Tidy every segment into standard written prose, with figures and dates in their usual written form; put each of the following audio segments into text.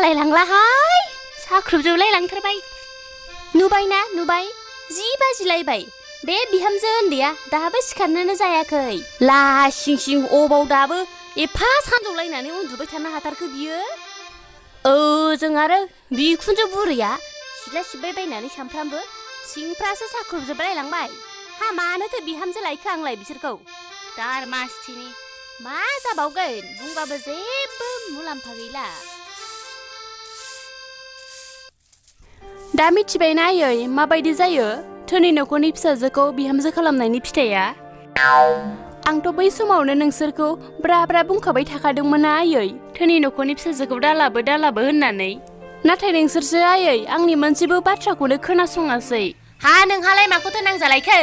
जालायलांलाहाय साख्रुबजोबलायलांथारबाय नुबायना नुबाय 10 बाजिलायबाय बे बिहामजो उन्दैया दाबो सिखारनोनो जायाखै लासिं सिं अबाव दाबो एफा सानजौलायनानै उन्दुबाय थानो हाथारखो बियो जों आरो बिखुनजो बुरैया सिथ्ला सिबबाय बायनानै सामफ्रामबो सिंफ्रासो साख्रुबजोबलायलांबाय हा मानोथो बिहामजो लायखो आंलाय बिसोरखौ दार मासथिनि मा जाबावगोन बुंबाबो जेबो मुलाम्फा गैला दा मिथिबायना आयै माबायदि जायो धोनि नखरनि फिसाजोखौ बिहामजो खालामनायनि फिथाइया आंथ' बै समावनो नोंसोरखौ ब्रा ब्रा बुंखाबाय थाखादोंमोन आयै धोनि नखरनि फिसाजोखौ दालाबो होननानै नाथाय नोंसोरसो आयै आंनि मोनसेबो बाथ्राखौनो खोनासङासै हा नोंहालाय माखौथो नांजालायखो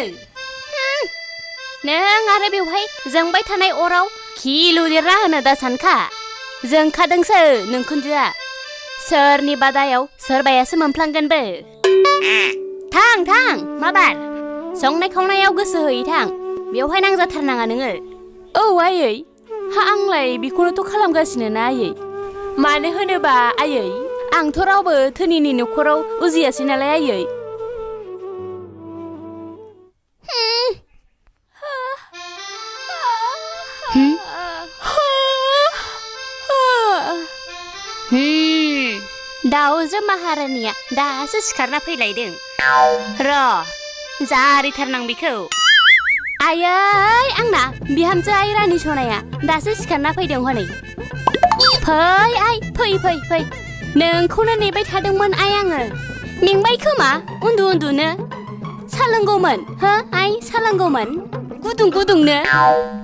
नों आरो बेवहाय जोंबाय थानाय अराव खिलु लिरना होनो दा सानखा जोंखादोंसो नोंखुनजोआ सोरनि बादायाव सोरबायासो मोनफ्लांगोनबो थां माबार संनाय खावनायाव गोसो होयै थां बेवहाय नांजाथारनाङा नोङो औ आयै हा आंलाय बेखौनोथ' खालामगासिनो ना आयै मानो होनोबा आयै आंथ' रावबो धोनिनि न'खराव उजियासै नालाय आयै दाउजो माहारानिया दासो सिखारना फैलायदों र' जारिथारनां बेखौ आयै आंना बिहामजो आइ रानि सनाया दासो सिखारना फैदों हनै फै आइ फै नोंखौनो नेबाय थादोंमोन आइ आङो मेंबाय खोमा उन्दुनो सा लोंगौमोन हो आइ सा लोंगौमोन गुदुंनो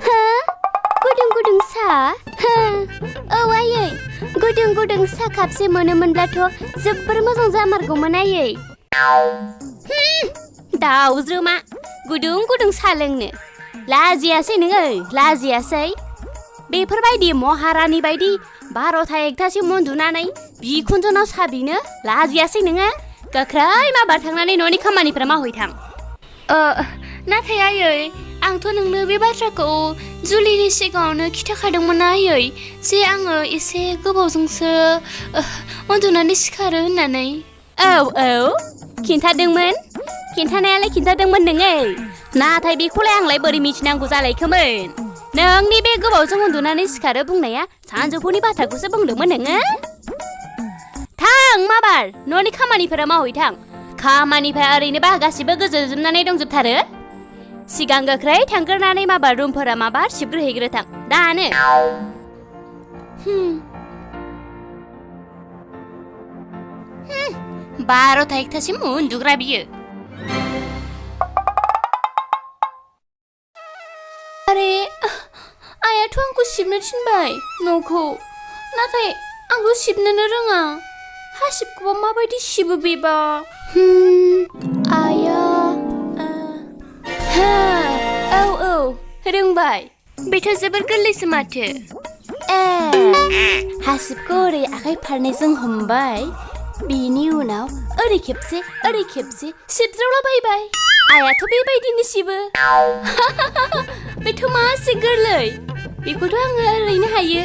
हो गुदुं सा हो औ आयै गुदुं सा कापसे मोनोमोनब्लाथ' जोबोर मोजां जामारगौमोन आयै दाउज्रोमा गुदुं सा लोंनो लाजियासै नोङो लाजियासै बेफोरबायदि महारानि बायदि 12-1थासिम उन्दुनानै बिखुनजोनाव सा बिनो लाजियासै नोङो गोख्रै माबार थांनानै न'नि खामानिफोरा मावहैथां नाथाय आयै आंथ' नोंनो बे बाथ्राखौ जुलिनि सिगाङावनो खिथाखादोंमोन आयै जे आङो एसे गोबावजोंसो उन्दुनानै सिखारो होननानै औ खिन्थानायालाय खिन्थादोंमोन नोङो नाथाय बेखौलाय आंलाय बोरै मिथिनांगौ जालायखोमोन नोंनि बे गोबावजों उन्दुनानै सिखारो बुंनाया सानजौफुनि बाथ्राखौसो बुंदोंमोन नोङो थां माबार न'नि खामानिफोरा मावहैथां खामानिफोरा ओरैनोबा गासिबो गोजोजोबनानै दंजोबथारो सिगां गोख्रै थांग्रोनानै माबार रुमफोरा माबार सिबग्रोहैग्रोथां दानो 12-1थासिम उन्दुग्रा बियो आरे आइयाथ' आंखौ सिबनो थिनबाय न'खौ नाथाय आंखौ सिबनोनो रोङा हासिबखौबा माबायदि सिबो बेबा आइया औ रोंबाय बेथ' जोबोर गोरलैसो माथो हासिबखौ ओरै आखाइ फारनैजों हमबाय बेनि उनाव ओरै खेबसे सिबज्रावलाबायबाय आइयाथ' बेबायदिनो सिबो बेथ' मासे गोरलै बेखौथ' आङो ओरैनो हायो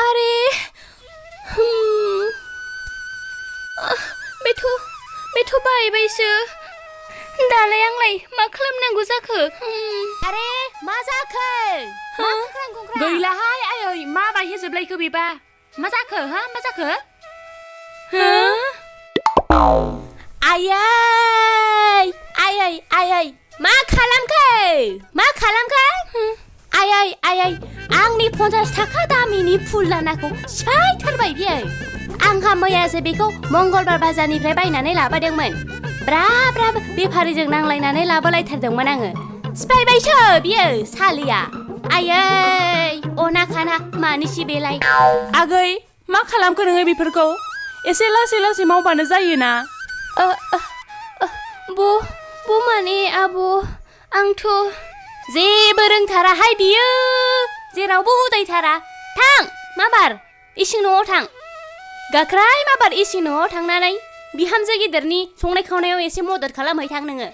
आरे बेथ' बायबायसो दालाय आंलाय मा खालामनांगौ जाखो आरे मा जाखो गैलाहाय आयै मा बायहोजोबलायखो बेबा मा जाखो आयै मा खालामखो आयै आंनि 50 थाखा दामिनि फुल दानाखौ सिफायथारबाय बियो आंहा मैयासो बेखौ मंगलबार बाजारनिफ्राय बायनानै लाबोदोंमोन ब्रा बेफारिजों नांलायनानै लाबोलायथारदोंमोन आङो सिफायबायसो बियो सालिया आयै अना खाना मानिसि बेलाय आगै मा खालामखो नोङो बेफोरखौ एसे लासै मावबानो जायोना माने आब' आंथ' जेबो रोंथाराहाय बियो जेरावबो उदायथारा थां माबार इसिं न'आव थां गाख्राय माबार इसिं न'आव थांनानै बिहामजो गिदिरनि संनाय खावनायाव एसे मदद खालामहैथां नोङो।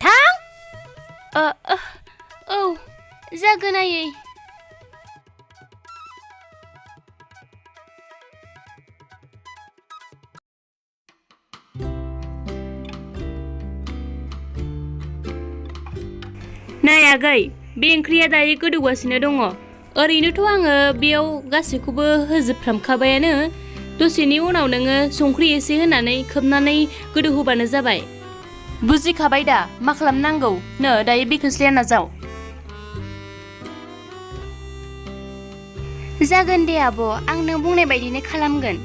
थां। औ जागोन आयै। नै आगै, बे ओंख्रिया दायो गोदौगासिनो दङ। ओरैनोथ' आङो बेयाव गासैखौबो होजोबफ्रामखाबायानो। दसेनि उनाव नोङो संख्रि एसे होनानै खोबनानै गोदौहोबानो जाबाय। बुजिखाबाय दा मा खालामनांगौ? नो दायो बिखुनजोआ नाजाव। जागोन दे आब', आं नों बुंनाय बायदिनो खालामगोन।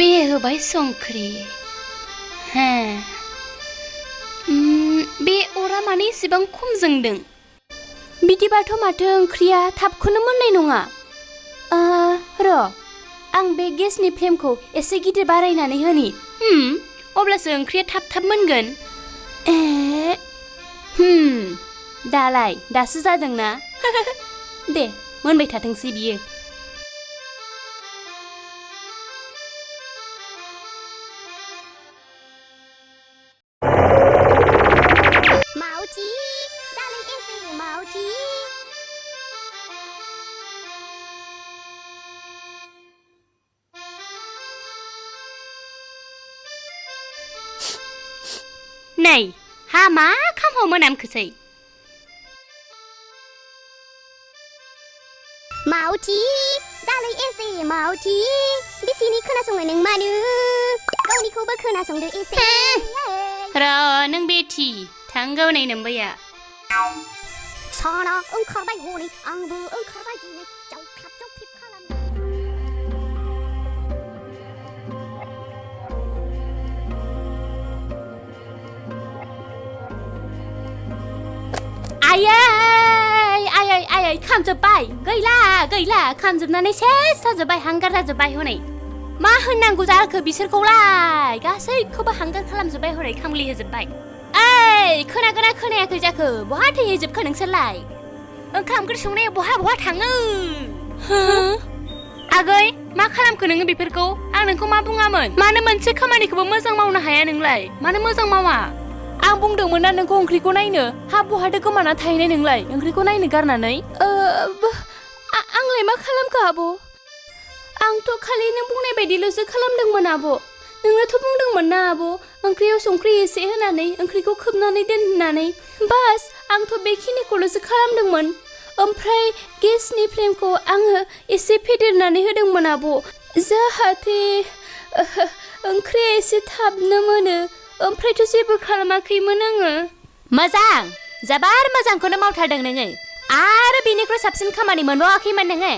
बे होबाय संख्रि। बे अरा मानो एसेबां खम जोंदों? बिदिबाथ' माथो ओंख्रिया थाबखौनो मोननाय नङा। र' आं बे गेसनि फ्लेमखौ एसे गिदिर बारायनानै होनि। अब्लासो ओंख्रिया थाब थाब मोनगोन। दालाय दासो जादोंना? दे मोनबाय थाथोंसै बियो। नै हा मा खामहो मोनामखोसै? मावथि जालै एसे मावथि बिसिनि खोनासङो नों मानो? गावनिखौबो खोनासंदो एसे। र' नों बेथि थांगौ नै नोम्बैया। साना ओंखारबाय हनै आंबो ओंखारबाय दिनै जावख्लाब जावख्लिब खालामनो। आयै खामजोब्बाय। गैला खामजोबनानै सेस जाजोब्बाय, हांगार जाजोब्बाय हनै। मा होननांगौ जाखो बिसोरखौलाय? गासैखौबो हांगार खालामजोब्बाय हनै, खामग्लिहोजोब्बाय। खोनागोना खोनायाखै जाखो? बहा थैहैजोबखो नोंसोरलाय? ओंखाम ओंख्रि संनाया बहा थाङो? आगै मा खालामखो नोङो बेफोरखौ? आं नोंखौ मा बुङामोन? मानो मोनसे खामानिखौबो मोजां मावनो हाया नोंलाय? मानो मोजां मावा? आं बुंदोंमोन ना नोंखौ ओंख्रिखौ नायनो। हा बहाथो गोमाना थाहैनाय नोंलाय ओंख्रिखौ नायनो गारनानै? आंलाय मा खालामखो आब'? आंथ' खालि नों बुंनाय बायदिल'सो खालामदोंमोन आब'। नोंनोथ' बुंदोंमोन ना आब', ओंख्रियाव संख्रि एसे होनानै ओंख्रिखौ खोबनानै दोन होननानै। बास आंथ' बेखिनिखौल'सो खालामदोंमोन। ओमफ्राय गेसनि फ्लेमखौ आङो एसे फेदेरनानै होदोंमोन आब', जाहाथे ओंख्रिया एसे थाबनो मोनो। ओमफ्रायथ' जेबो खालामाखैमोन आङो। मोजां, जोबोर मोजांखौनो मावथारदों नोङो। आरो बिनिख्रुइ साबसिन खामानि मोनबावाखैमोन नोङो।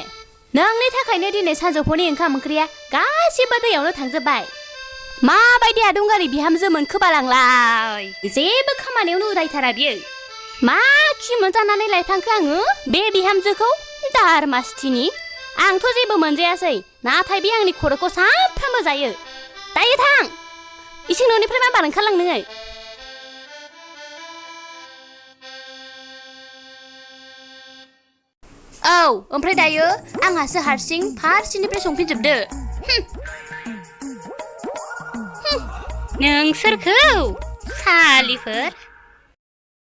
नोंनि थाखायनो दिनै सानजौफुनि ओंखाम ओंख्रिया गासिबो दैयावनो थांजोब्बाय। माबायदि आदुंगारि बिहामजो मोनखोबालांलाय? जेबो खामानियावनो उदायथारा बियो। मा खि मोनजानानै लायफ्लांखो आङो बे बिहामजोखौ? दारमासथिनि। आंथ' जेबो मोनजायासै, नाथाय बे आंनि खर'खौ सानफ्रामबो जायो। दायो थां, इसिं न'निफ्राय मा बार ओंखारलां नोङो? औ, ओमफ्राय दायो आंहासो हारसिं फारसेनिफ्राय संफिनजोबदो। नोंसोरखौ सालिफोर।